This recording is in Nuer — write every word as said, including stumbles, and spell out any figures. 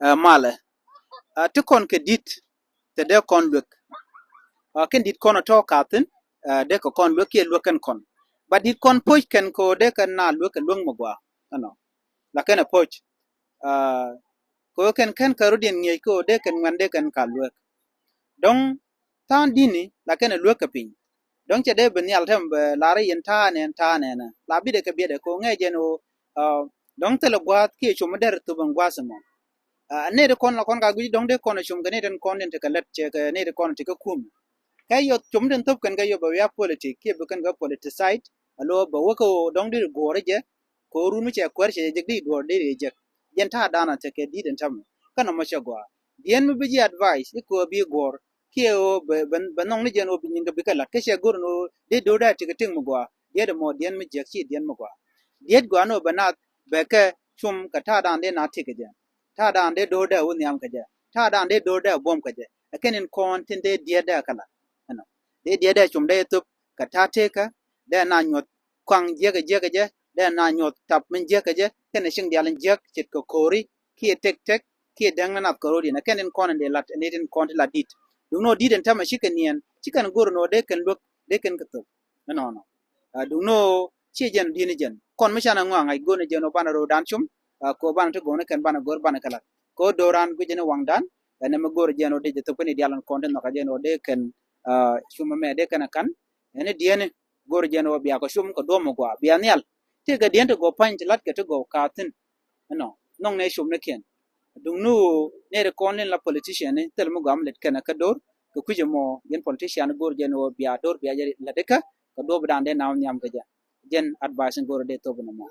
Ɛ malɛ, ɛ ti kɔn kɛ di̱t te dee kɔn luek. Ɛ kɛn di̱t kɔn ɛ tɔ̱ ka̱thi̱n, ɛ dee kɛ kɔn luek kiɛ luek kɛn kɔn. Ba di̱t kɔn poc kɛn kɛ ɣöö dee kɛn na luek kɛ luek mi gɔaa ɛnɔ. La kɛn ɛ poc, ɛ kɛ ɣöö kɛn kɛn kɛ rɔ̱diɛn ŋi̱eec kɛ ɣöö dee kɛn ŋuɛn dee kɛn ka luek. Dɔ̱ŋ tha̱a̱ŋ di̱ni la kɛn ɛ luek kɛ piny. Dɔ̱ŋ cɛ dee bi nhial tɛm bɛ lar i̱ yɛn ta̱a̱ nɛn ta̱a̱ nɛn la bi̱dɛ kɛ biɛtdɛ kɛ ŋɛc jɛn ɣöö dɔ̱ŋ thilɛ gua̱a̱th kiɛ com mi dɛr thop ɛn gua̱a̱th ɛmɔ. Nɛy ti kɔn la kɔn ka guic dɔ̱ŋ dee kɔn ɛ com kɛ nɛy tin kɔn tin tekɛ lät cɛ kɛ nɛy ti kɔn tekɛ kum. Kɛ yɔth com tin thop kɛn kɛ yɔth bɛ wiaa politik kiɛ bi kɛn kɛ politicide. Alo bɛ wä kɛ ɣöö dɔ̱ŋ di guɔ̱ɔ̱r jɛ kɛ ɣöö run mi cɛ kuɛr cɛ jɛ jek di duɔ̱ɔ̱r di jek. Jɛn ta̱a̱ da̱a̱n a tekɛ di̱t ɛn täämɛ kä nɔmɔ cɛ gɔaa. Diɛn mi bi ji̱ advice i̱ kɛ ɣöö bi guɔ̱ɔ̱r kiɛ ɣöö bɛ bɛ nɔŋ ni jɛn ɣöö bi nyin kɛ bikɛ la̱t kä cɛ go̱r ni ɣöö dee do̱o̱r dee tekɛ tiŋ mi gɔaa. Diɛt ɛmɔ diɛn mi jiäk ci diɛn mi gɔaa. Diɛt gɔaa ni ɣöö bɛ naath bɛ kɛ cum kɛ ta̱a̱ da̱a̱n dee naath tekɛ jɛ. Ta̱a̱ da̱a̱n dee do̱o̱r dee wä nhiam kɛ jɛ. Ta̱a̱ da̱a̱n dee do̱o̱r dee buɔ̱m kɛ jɛ. Ɛ kɛn in kɔn tin dee diɛt dee kɛ la̱t. Ɛnɔ dee diɛt dee cum dee thop kɛ ta̱a̱ tekɛ dee naath nyuɔ̱th kɔaŋ jiäkä jiäkä jɛ dee naath nyuɔ̱th tap min jiäkä jɛ kɛnɛ ciŋ diaal in jiäk ce̱tkɛ ko̱ri kiɛ tek tek kiɛ däŋ ni nath kɛ ro̱diɛn. Ɛ kɛn in kɔn in dee la̱t ɛn i̱ tin kɔn ti la̱t di̱t. Duŋni ɣöö di̱t ɛn täämɛ cikɛ niɛn ci kɛn go̱r ɛn ɣöö dee kɛn luäk dee kɛn kɛ thop. Ɛnɔnɔ duŋni ɣöö ciɛ jɛn di̱t ni jɛn kɔn mi canɛ ŋɔak ŋa̱c go̱r ni jɛn ɣöö banɛ ro̱o̱dan cum. Kɛ ɣöö banɛ ti go̱o̱r ni kɛn banɛ go̱r banɛ kɛ la̱t kɛ ɣöö do̱ran guic jɛn i̱ waŋdan. Ɛn ɛmɛ go̱r jɛn ɣöö dee jɛ thop kɛn i̱ diaal in kɔn ti nhɔk a jɛn ɣöö dee kɛn cum ɛmɛ dee kɛn ɛ ka̱n. Ɛn i̱ diɛni go̱r jɛn ɣöö bia kɛ cum kɛ duɔ̱m mi gɔaa bia nhial. Tëëkɛ diɛn ti gɔw pa̱ny ti la̱tkɛ ti gɔw ka̱thi̱n. Ɛnɔ nhɔŋ nɛ cum ni kiɛn. Duŋni ɣöö nɛy ti kɔn li̱n la politician ni thil mi gɔaa mi lɛt kɛn ɛ kä do̱r kɛ kui̱c ɛmɔ yɛn politician go̱r jɛn ɣöö bia do̱r bia jɛ la̱t ikä kɛ duɔ̱ɔ̱p dan dee naw nhiam kɛ jɛ. Jɛn advice in go̱r dee thop in ɛmɔ.